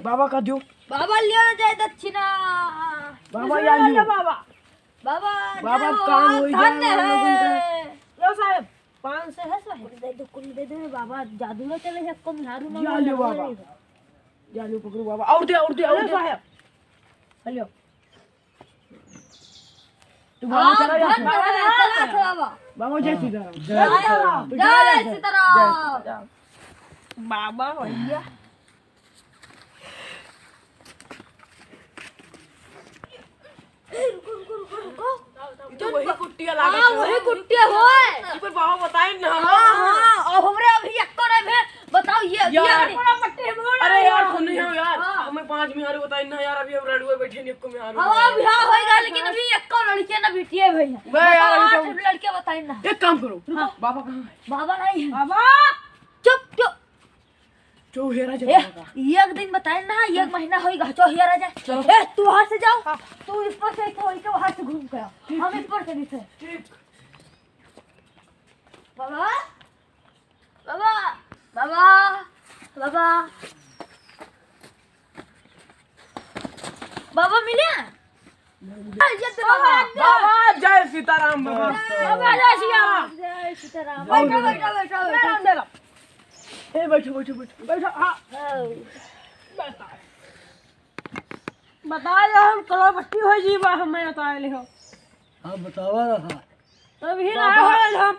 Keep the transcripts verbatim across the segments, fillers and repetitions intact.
बाबा का दियो। बाबा लियो जाए दक्षिणा। बाबा या लियो। बाबा। बाबा, बाबा, जय हो, काम होई जाए धन्य हम लोगन का। है। लो साहेब, पाँच सौ है साहेब। कुल दे दो, कुल दे दो, बाबा, जादू ना चले, सबको मिहारू ना या लियो मारो। बाबा। या लियो, पकड़ो बाबा। और दे, और दे, और दे। साहेब। हेलो। तू बाबा हाँ, चला जा। धन बढ़ा, चला, चला, बाबा। बाबा, जय सीताराम। जय सीताराम। तू चला जा। जय सीताराम। जय सीताराम। बाबा भैया। ए, रुको, रुको, रुको, रुको। ई तो वही कुट्टिया लागत हाँ, है। वही कुट्टिया होय। ई पर बाबा बताइन ना। हाँ, हाँ, और हमरे अभी एक्को नहीं भे-, बताओ ये, ये यार। अरे यार, सुन नहीं हो यार। हाँ। हमें पाँच मेहरारू बताइन ना यार, अभी हम रड़ुए बैठे नहीं, एक्को मेहरारू हाँ, नहीं। अभी हाँ होएगा, लेकिन अभी एक्को लड़के ना बिटिया भैया। बे यार, अभी बताओ, तो लड़के बताइन ना। एक काम करो, हाँ। बाबा कहाँ है? बाबा नहीं है। बाबा! चुप, चुप। चौहेरा ए, जगह का। एक दिन बताए ना, एक महीना होइगा, चौहेरा जाए। चलो। ए, तू वहाँ से जाओ, हाँ। तू इस पर से, तो इनके वहाँ से घूम के आओ। ठीक, हम ठीक। इस पर से भी थे। ठीक। बाबा, बाबा, बाबा, बाबा, बाबा मिले? बाबा, जय सीताराम बाबा। बाबा, जय सिया राम। जय सीताराम। बैठो, बैठो, बैठो, बैठो। ए, बैठो, बैठो, बैठो, बैठो, हाँ। हाँ। बता। बता दे, हम करोड़पति हो जी बा, हमें बता ले हो। हाँ, बतावा रहा। तभी ना बाबा। आवे हम।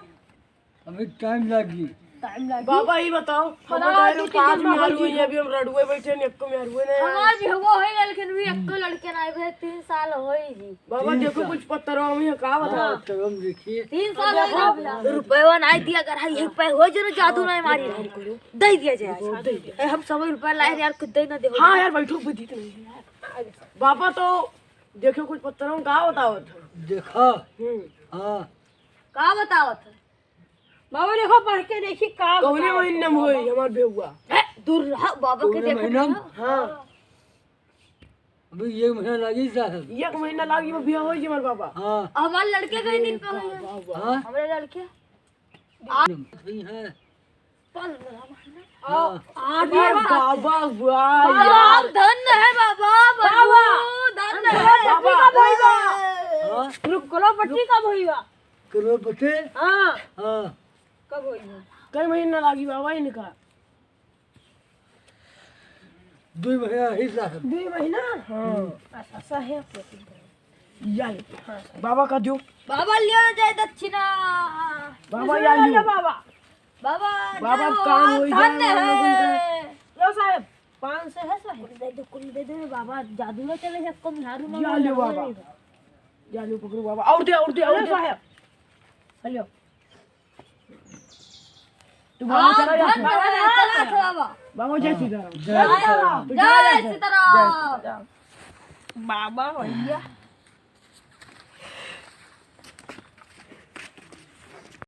अभी टाइम लागी। टाइम लागी। बाबा, ई बताओ, हम बताओ, बताए दो, दो तीन पाँच दिन में मेहरारू होई है, जी। अभी हम रड़ुए बैठे हैं, एक्को मेहरारू नहीं है। हमार भी हुआ होई, लेकिन भी एक्को लड़के ना आए, तीन साल होई जी। बाबा, तीन देखो साल। कुछ पत्थरों में का बता। हाँ, तो हम देखिए। तीन साल होई देखो, गया। रुपया ना दिया, अगर है, एक पैर हो जो ना जादू ना मारी। दे दिया जाए। दे दिया। ए, हम सब रुपया लाए यार, कुछ दे ना दे। हाँ यार, बैठो, बुद्धि तो नहीं है यार। बाबा, तो देखो कुछ पत्थरों में का बतावत है। देखा। हम्म। हाँ। का बतावत है? बाबा देखो, पढ़ के देखी का कौने बतावत महीना में है होई बाबा। हमार बेहुआ? ए, दूर रहा, बाबा के कौने देखत महीना में? रहा। हाँ। अभी एक महीना लागी साहब। एक महीना लागी, वो बियाह होई जी हमार बाबा। हाँ। हमार लड़के कई दिन पे होई है। हाँ। हमरे लड़के। नहीं है। पंद्रह महीना। हाँ। आ, अरे बाबा। बाबा, वाह बाबा, यार। धन्य है बाबा, बाबा। प्रभु, धन्य है। बाबा। हाँ। रुक, करोड़पति कब होई बा? करोड़पति? हाँ। हाँ। कब होई बा? कई महीना लागी बाबा इनका? दुई महीना ही साहब। दुई महीना? हाँ। अच्छा, साहेब। या ले। हाँ, साहेब। बाबा का दियो। बाबा लियो जाए दक्षिणा। बाबा या लियो। बाबा। बाबा, बाबा, जय हो, काम होई जाए धन्य हम लोगन का। है। लो साहेब, पाँच सौ है साहेब। कुल दे दो, कुल दे दो, बाबा, जादू ना चले, सबको मिहारू ना या लियो मारो। बाबा। या लियो, पकड़ो बाबा। और दे, और दे, और हेलो दे। साहेब। हेलो। तू बाबा हाँ, चला जा। धन बाबा, चला, चला, बाबा। बाबा, जय सीताराम। जय सीताराम। तू चला जा, जय सीताराम। जय सीताराम। बाबा भैया।